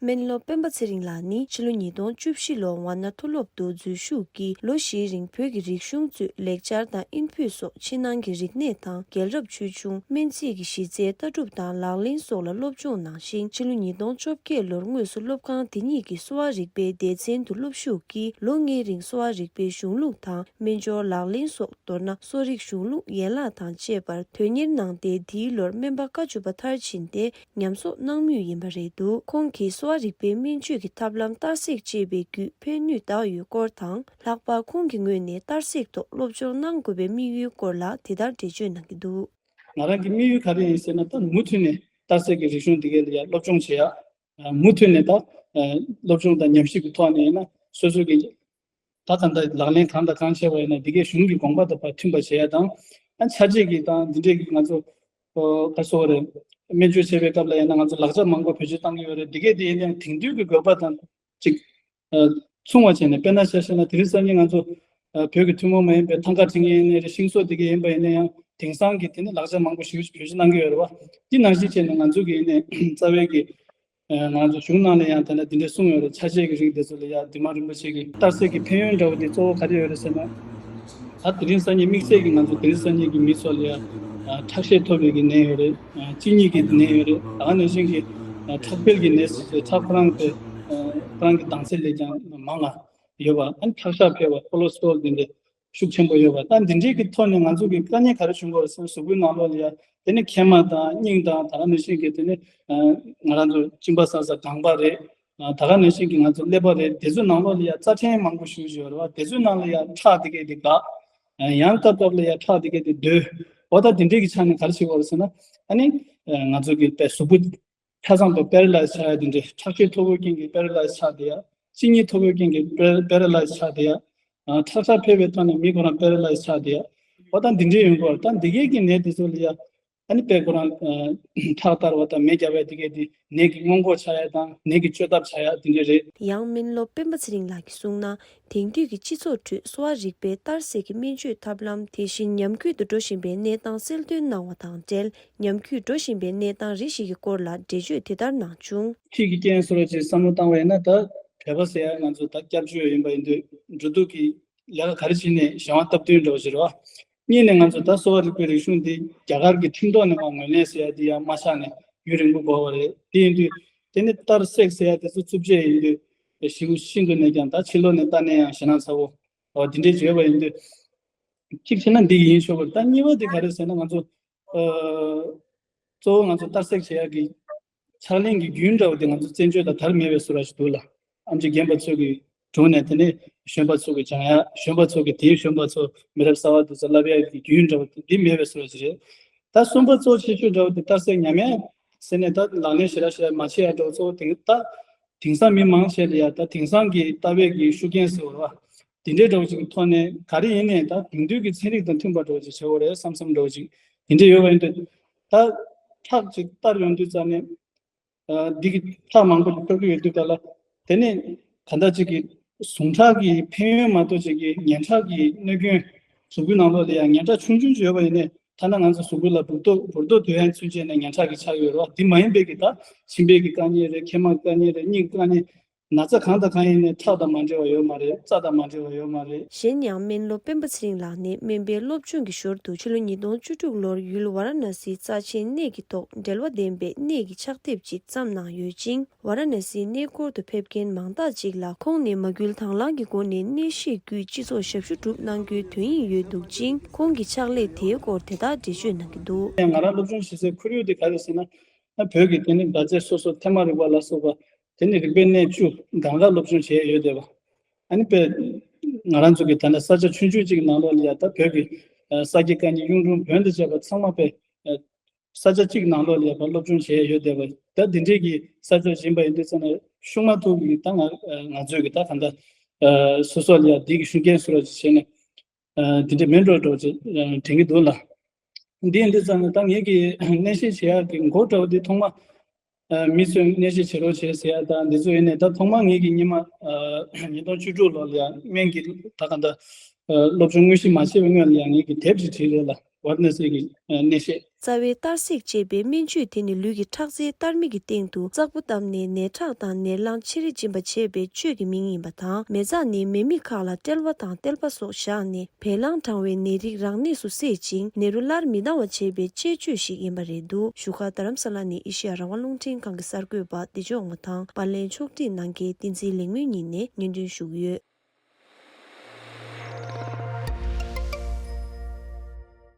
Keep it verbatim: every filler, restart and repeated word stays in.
སྨན་སློབ་སྤེན་པ་ཚེ་རིང་ལགས་ནི་ཕྱི་ལོ་ཉིས་སྟོང་བཅུ་བཞི་ལོར་ཝཱ་ཎ་མཐོ་སློབ་ཏུ་འཛུལ་ཞུགས་ཀྱིས་ལོ་བཞིའི་རིང་བོད་ཀྱི་རིག་གཞུང་གཙོས་ལེགས་སྦྱར་དང་དབྱིན་བོད་སོགས་ཕྱི་ནང་གི་རིག་གནས་དང་རྒྱལ་རབས་ཆོས་འབྱུང་སྨན་རྩིས་ཀྱི་གཞི་རྩའི་ལྟ་གྲུབ་དང་ལག་ལེན་སོགས་ལ་སློབ་སྦྱོང་གནང་ཞིང་། ཕྱི་ལོ་ཉིས་སྟོང་བཅོ་བརྒྱད་ལོར་དངོས་སུ་སློབ་ཁང་དེ་ཉིད་ཀྱི་གསོ་བ་རིག་པའི་སྡེ་ཚན་དུ་སློབ་ཞུགས་ཀྱིས་ལོ་ལྔའི་རིང་གསོ་བ་རིག་པའི་གཞུང་ལུགས་དང་སྨན་སྦྱོར་ལག་ལེན་སོགས། མདོར་ན་གསོ་རིག་གཞུང་ལུགས་ཡན་ལག་དང་བཅས་པར་དོན་གཉེར་གནང་སྟེ། འདིའི་ལོར་སྨན་པ་བཀའ་བཅུ་པ་མཐར་ཕྱིན་ཏེ་ཉམས་གསོག་གནང་མུས་ཡིན་པ་རེད་འདུག་ཁོང་གིས་གསོ་བ་རིག་པའི་སྨན་བཅོས་ཀྱི་ཐབས་ལམ་གཏར་སྲེག་ཅེས་པའི་བརྒྱུད་ཕན་ནུས་བཏགས་ཡོད་སྐོར་དང་། ལྷག་པར་ཁོང་གི་ངོས་ནས་གཏར་སྲེག་ཐོག་སློབ་སྦྱོང་གནང་དགོས་པའི་དམིགས་ཡུལ་སྐོར་ལ་དེ་ལྟར་འགྲེལ་བརྗོད་གནང་གི་འདུག་ང་རང་གི་དམིགས་ཡུལ་ག་རེ་ཡིན་ཟེར་ན། ད་མུ་མཐུད་ནས་གཏར་སྲེག་གི་རིག་གཞུང་འདི་གའི་ལ་ཡ་སློབ་སྦྱོང་བྱེད་ཡ། མུ་མཐུད་ནས་ད་སློབ་སྦྱོང་དང་ཉམས་ཞིབ་ཀྱི་ཐོག་ནས་ཡིན་ན་སོ་སོ་གི་ད་ག་འདྲ་ལག་ལེན་གང་དང་གང་བྱས་པ་ཡིན་ན་འདི་གའི་གཞུང་གི་དགོངས་པ་དང་མཐུན་པ་བྱེད་ཡ་དང་། ཨ་ཆ་རྗེས་ཀྱི་དང་འདི་འདྲས་ཀྱི་ང་ཚོ་ཨོ་ག་སོགས་རེད། སྨན་བཅོས་བྱེད་པའི་སྐབས་ལ་ཡིན་ན་ང་ཚོ་ལག་ཆ་མང་པོ་བེད་སྤྱོད་བཏང་གི་ཡོད་རེད། འདི་གའི་དེ་ཡིན་ན་དེང་དུས་ཀྱི་དགོས་པ་དང་གཅིག་ཨ་མཚུངས་པ་བྱས་ནས། དཔེར་ན་ཆ་བཞག་ན་དེ་རིང་སང་ཉིན་ང་ཚོ་ཨ་བོད་ཀྱི་ཐུན་མོང་མ་ཡིན་པའི་ཐང་ག་འབྲི་མཁན་ཡིན་ནའི་རེད། ཤིང་བཟོ་འདི་གའི་ཡིན་པ་ཡིན་ན་ཡང་དེང་སང་གི་དེ་ནི་ལག་ཆ་མང་པོ་ཞིག་བེད་སྤྱོད་གནང་གི་ཡོད་རེད་བ། འདི་ནང་བཞིན་བྱས་ནས་ང་ཚོ་གི་ཡིན་ནའི་རྩ་བའི་གི་ང་ཚོ་གཞུང་ནང་ལ་ཡང་ད་ལྟ་འདི་འདྲས་གསུངས་ཡོད་རེད། ཆ་ཤས་ཀྱི་རིགས་དེ་ཚོ་ལ་ཡང་འདུས་མ་རིན་པོ་ཆེ་གིས་གཏར་སྲེག་གི་ཕན་ཡོན་འདྲ་བོ་དེ་གཙོ་བོ་ག་རེ་ཡོད་རེད་ཟེར་ན། ད་དེ་རིང་སང་ཉིན་དམིགས་བསལ་གྱི་ང་ཚོ་དེ་རིང་སང་ཉིན་གྱི་མི་ཚོ་ལ་ཡང་ཁྲག་ཤེད་མཐོ་བའི་གི་ནད་ཡོད་རེད། གཅིན་སྙི་གི་ནད་ཡོད་རེད། ད་ག་ནང་བཞིན་གྱི་ཁྲག་འཕེལ་གྱི་ནད་ཟེར་ཏེ་ཁྲག་ཁོ་རང་གི་ཁོ་རང་གི་དྭངས་གསལ་ལས་ཀྱང་མང་ང་ཡོད་པ། ཨ་ནི་ཁྲག་ཤ་འཕེལ་བ། ཁོ་ལེ་སི་ཊོ་རོལ་འདི་འདྲས་ཤུགས་ཆེན་པོ་ཡོད་པ། ད་འདི་འདྲའི་གི་ཐོག་ནས་ང་ཚོ་གི་དཀའ་ངལ་ག་རེ་བྱུང་གི་ཡོད་རེད་ཟེར་ན། གཟུགས་པོའི་ནང་ལོགས་ལ་ཡ་དེ་ནི་མཁལ་མ་དང་སྙིང་དང་། ད་ག་ནང་བཞིན་གྱི་དེ་ནི་ང་རང་ཚོ་གཅིན་པ་ཟ་ས་སྒང་པ་རེད། ད་ག་ནང་བཞིན་གྱི་ང་ཚོ་ཀླད་པ་རེད། དེ་ཚོའི་ནང་ལོགས་ལ་ཡ་རྩ་ཕྲན་མང་པོ་ཞེ་པོ་ཅིག་ཡོད་རེད་བ། དེ་ཚོའི་ནང་ལ་ཡ་ཁྲག་དེ་གས་དེ་འགག་ཡང་སྐབས་སྐབས་ལ་ཡ་ཁྲག་དེ་གས་དེ་རྡོལ། འོ་ད་དེ་འདྲའི་གི་ཆ་ནས་ག་རེ་བྱེད་ཀྱི་ཡོད་རེད་ཟེར་ན། ཨ་ནི་ང་ཚོ་གི་དཔེ་གཟུགས་པོ་ཆ་ཚང་དུ་པེ་ར་ལའི་ཛི་ཆགས་ཡ་དེ་འདྲས། ཁྲག་ཤེད་མཐོ་པོའི་རྐྱེན་གྱིས་པེ་ར་ལའི་ཛི་ཆགས་བསྡད་ཡ། གཅིན་སྙི་མཐོ་པོའི་རྐྱེན་གྱིས་པེ་པེ་ར་ལའི་ཛི་ཆགས་བསྡད་ཡ། ཁྲག་ཤ་འཕེལ་བའི་ཐོག་ནས་མི་ཁོ་རང་པེ་ར་ལའི་ཛི་ཆགས་བསྡད་ཡ། འོ་ད་འདི་འདྲས་ཡོང་གི་ཡོད་རེད། ད་འདི་གས་ཀྱི་ནད་དེ་ཚོ་ལ་ཡ་ཨ་ནི་དཔེ་ཁོ་རང་ཁྲག་གཏར་བ་དང་མེ་བརྒྱབ་པ་དེ་གས་དེ་ནད་ཀྱི་སྔོན་འགོག་བྱ་ཡ་དང་ནད་ཀྱི་བཅོས་ཐབས་བྱ་ཡ་དེ་འདྲས་རེད། ཡང་སྨན་སློབ་སྤེན་པ་ཚེ་རིང་ལགས་ཀྱིས་གསུངས་ན། དེང་དུས་ཀྱི་སྤྱི་ཚོགས་ཁྲོད་གསོ་བ་རིག་པའི་གཏར་སྲེག་གི་སྨན་བཅོས་ཐབས་ལམ་དེ་བཞིན་ཉམས་རྒུད་དུ་འགྲོ་བཞིན་པའི་གནས་སྟངས་གསལ་སྟོན་གནང་བ་དང་འབྲེལ། ཉམས་རྒུད་འགྲོ་བཞིན་པའི་གནས་སྟངས་རེ་ཞིག་གི་སྐོར་ལ་འགྲེལ་བརྗོད་དེ་ལྟར་གནང་བྱུང་། ཁྱེད་ཀྱིས་རྐྱེན་བཟོ་འདྲ་ཅིག་བསམ་བློ་བཏང་བ་ཡིན་ན། ད་བོད་པ་ཟེར་ཡ་ང་ཚོ་ད་སྐྱབས་བཅོལ་ཡིན་པ་ཡིན་དུས་འགྲོ་འདུག་གི་ལས་ཀ་ག་རེ་བྱས་ནས་གཞན་དབང་སྟབས་བསྟུན་འདྲ་བོ་ཞིག་རེད་བ། གཉིས་ནས་ང་ཚོ་ད་གསོ་བ་རིག་པའི་རིག་གཞུང་འདི་རྒྱ་གར་གྱི་ཁྲིམས་ཐོག་ནས་མར་ངོས་ལེན་ཟེར་ཡ་འདི་ཡང་མ་ཆགས་ནས་ཡུན་རིང་པོ་འགོར་བ་རེད། དེ་ཡིན་དུས་དེ་ནི་གཏར་སྲེག་ཟེར་ཡ་དེ་ཚོ་རྩུབ་ཆེ་ཡིན་དུས་ཤིན་ཤིན་ཏུ་ནས་ཀྱང་ད་ཕྱི་ལོགས་ནས་ལྟ་ནས་ཡང་ཞེད་སྣང་ཚ་བོ་འོ་དེ་འདྲས་ཡོད་པ་ཡིན་དུས། གཅིག་བྱས་ན་འདི་ཡིན་ཆོག་གི་རེད། ད་གཉིས་པ་དེ་ག་རེ་ཟེར་ན། ང་ཚོ་ཨ་གཙོ་བོ་ང་ཚོ་གཏར་སྲེག་བྱེད་ཡག་གི་ཕྱག་ལེན་གྱི་རྒྱུན་འདྲ་བོ་དེ་ང་ཚོ་བཙན་བྱོལ་དང་དར་མེད་པའི་བཟོ་འདྲ་ཞིག་འདུག་ལ། ཨེམ་ཆི་རྒན་པ་ཚོ་གི་དྲུང་ནས་དེ་ནས་གཞོན་པ་ཚོ་གི་སྦྱང་ཡག་གཞོན་པ་ཚོ་གི་དེའི་གཞོན་པ་ཚོ་མི་རབས་གསར་བ་དེ་ཚོ་བསླབ་ཡག་གི་རྒྱུན་འདྲ་བོ་དེ་འདི་མེད་པའི་བཟོ་འདྲ་ཞིག་རེད། ད་གསུམ་པ་གཙོ་ཆེ་ཤོས་འདྲ་བོ་དེ་གཏར་སྲེག་ཉམས་ཡག་ཟེར་ནས་ད་ལག་ལེན་ཞེ་དྲག་ཞེ་དྲག་མ་བྱེད་ཡག་འདྲ་བོ་གཙོ་བོ་དེ། ད་དེང་སང་མི་མང་ཆེ་ལ་ཡ་ད་དེང་སང་གི་ལྟ་བའི་གི་ཤུགས་རྐྱེན་ཟེར་བ་རེད་བ། དེ་འདྲའི་འདྲ་བོ་ཅིག་གི་ཐོག་ནས་ག་རེ་ཡིན་ནའི་ད་དེང་དུས་ཀྱི་ཚན་རིག་དང་མཐུན་པ་འདྲ་བོ་ཅིག་བྱེད་དགོས་རེད་བསམ་བསམ་འདྲ་བོ་ཅིག་དེ་འདྲ་ཡོད་པ་ཡིན་དུས། ད་ཁྲག་ཅིག་གཏར་ཡོང་དུས་ཙམ་ནས་ཨ་འདི་གི་ཁྲག་མང་པོ་ཅིག་གཏོར་གྱི་ཡོད་དུས་ག་ལ། དེ་ནས་ག་འདྲ་ཅིག་གི་ཟུངས་ཁྲག་གི་ཕན་ཡོན་མ་གཏོགས་ཅིག་གི་ངན་ཁྲག་གི་གནོད་སྐྱོན་གཟུགས་པོའི་ནང་ལོགས་ལ་ཡང་ངན་ཁྲག་ཆུང་ཆུང་ཅིག་ཡོད་པ་ཡིན་ནའི། ཐ་ན་ང་ཚོ་གཟུགས་པོ་ལ་འབུར་ཏོག་འབུར་ཏོག་དོད་ཡ་ཚུན་ཆད་ནས་ངན་ཁྲག་གི་ཆགས་ཡོད་རེད་བ། འདི་མ་ཡིན་པའི་གི་ད་མཆིན་པའི་གི་དཀའ་ངལ་རེད། མཁལ་མ་དཀའ་ངལ་རེད། སྙིང་དཀའ་ངལ། ན་ཚ་གང་དང་གང་ཡིན་ནའི་ཁྲག་དང་མ་འབྲེལ་བ་ཡོད་མ་རེད། རྩ་དང་མ་འབྲེལ་བ་ཡོད་མ་རེད། གཞན་ཡང་སྨན་སློབ་སྤེན་པ་ཚེ་རིང་ལགས་ནས་སྨན་པའི་སློབ་སྦྱོང་གི་ཞོར་དུ་ཕྱི་ལོ་ཉིས་སྟོང་བཅུ་དྲུག་ལོར་ཡུལ་ཝཱ་ར་ཎ་སིའི་རྩ་ཆེན་གནས་ཀྱི་ཐོག་འབྲེལ་བ་ལྡན་པའི་གནས་ཀྱི་ཕྱག་དེབ་ཅིག་བརྩམས་གནང་ཡོད་ཅིང་། ཝཱ་ར་ཎ་སིའི་གནས་སྐོར་དུ་ཕེབས་མཁན་མང་དག་ཅིག་ལ་ཁོང་ནས་མ་བསྐུལ་དང་བླངས་ཀྱི་སྒོ་ནས་གནས་བཤད་བརྒྱུད་སྤྱི་ཚོགས་ཞབས་ཞུ་སྒྲུབ་གནང་རྒྱུའི་དོན་ཡིག་ཡོད་འདུག་ཅིང་། ཁོང་གི་ཕྱག་ལས་དེའི་སྐོར་དེ་ལྟར་འགྲེལ་བརྗོད་གནང་གི་འདུག་ཡང་ང་རང་སློབ་སྦྱོང་བྱེད་སའི་ཁོར་ཡུག་དེ་ག་རེ་ཟེར་ན། ཨ་བོད་ཀྱི་དེ་ནི་མདའ་རྩེད་སོ་སོ་ཐེངས་མ་རིག་པ་ལ་སོགས་པ་དེ་ནི་རིག་པའི་གནས་བཅུ་གང་ག་སློབ་སྦྱོང་བྱས་ཡོད་བསྡད་པ། ཨ་ནི་དཔེ་ང་རང་ཚོ་གི་ད་ལྟ་ས་ཆ་ཆུང་ཆུང་ཅིག་ནང་ལོགས་ལ་ཡ་ད་བོད་ཀྱི་ས་སྐྱེས་དཀའ་རྙིང་གཡུང་དྲུང་བོན་དང་བཅས་པ་ཚང་མ་དཔེ་ས་ཆ་གཅིག་ནང་ལོགས་ལ་ཡ་ཕར་སློབ་སྦྱོང་བྱས་ཡོད་བསྡད་པ། ད་འདི་འདྲས་ཀྱི་ས་ཆ་ཡིན་པ་ཡིན་དུས་ཙམ་ནས་ཤུགས་མ་ཐུག་གི་ད་ང་ང་ཚོས་གི་ད་གང་ལྟར་སོ་སོ་ལ་ཡ་འདི་གི་ཤུགས་རྐྱེན་བཟོ་འདྲ་ཅིག་བྱས་ནས། ཨ་འདི་འདྲ་མིན་འགྲོ་འགྲོ་ཅེས་ཨ་དྲན་གྱི་འདུག་ལ། འདི་ཡིན་དུས་ཙམ་ནས་ད་ངེད་ཀྱི་གནས་བཤད་བྱེད་ཡག་གི་མགོ་འདྲ་བོ་འདི་ཐོག་མ་ཨ་མི་ཚོས་གནས་བཤད་བྱེད་རོགས་བྱེད་ཟེར་ཡག་དང་འདི་ཚོ་ཡིན་ནས། ད་ཐོག་མ་ངེད་ཀྱི་སྔོན་མ་ཨ་ཉིས་སྟོང་བཅུ་དྲུག་ལོ་ལ་ཡ་སྨན་གྱི་ད་ག་འདྲ་ཨ་སློབ་སྦྱོང་དངོས་གཞི་མ་བྱས་པའི་སྔོན་ལ་ཡ་ངེད་ཀྱིས་དེབ་ཅིག་བྲིས་རེད་ལ། བར་ན་སི་གི་ཨ་གནས་བཤད། རྩ་བའི་གཏར་སྲེག་ཅེས་པའི་སྨན་བཅོས་དེ་ནི་ལུས་ཀྱི་ཁྲག་རྩའི་གཏར་མའི་གི་སྟེང་དུ་བཙོག་པ་བཏབ་ནས་ནད་ཁྲག་དང་ནད་རླངས་ཕྱི་རུ་འབྱིན་པ་བྱེད་པའི་བཅོས་ཀྱི་མིང་ཡིན་པ་དང་། མེ་བཙའ་ནི་མེ་མིག་ཁག་ལ་ཊལ་བ་དང་ཊལ་པ་སོགས་བཞག་ནས་བད་རླངས་གྲང་བའི་ནད་རིགས་རང་གནས་སུ་བསྲེག་ཅིང་ནད་རོ་སླར་མི་ལྡང་བ་བྱེད་པའི་དཔྱད་བཅོས་ཤིག་ཡིན་པ་རེད་འདུག་བཞུགས་སྒར་རྡ་རམ་ས་ལ་ནས་ཨེ་ཤེ་ཡ་རང་དབང་རླུང་འཕྲིན་ཁང་གི་གསར་འགོད་པ་བདེ་མཆོག་དབང་མོ་དང་པར་ལེན་ཕྱོགས་སྒྲིག་གནང་མཁན་བསྟན་འཛིན་ལེགས་སྨོན་གཉིས་ནས་སྙན་སྒྲོན་ཞུ་གི་ཡོད།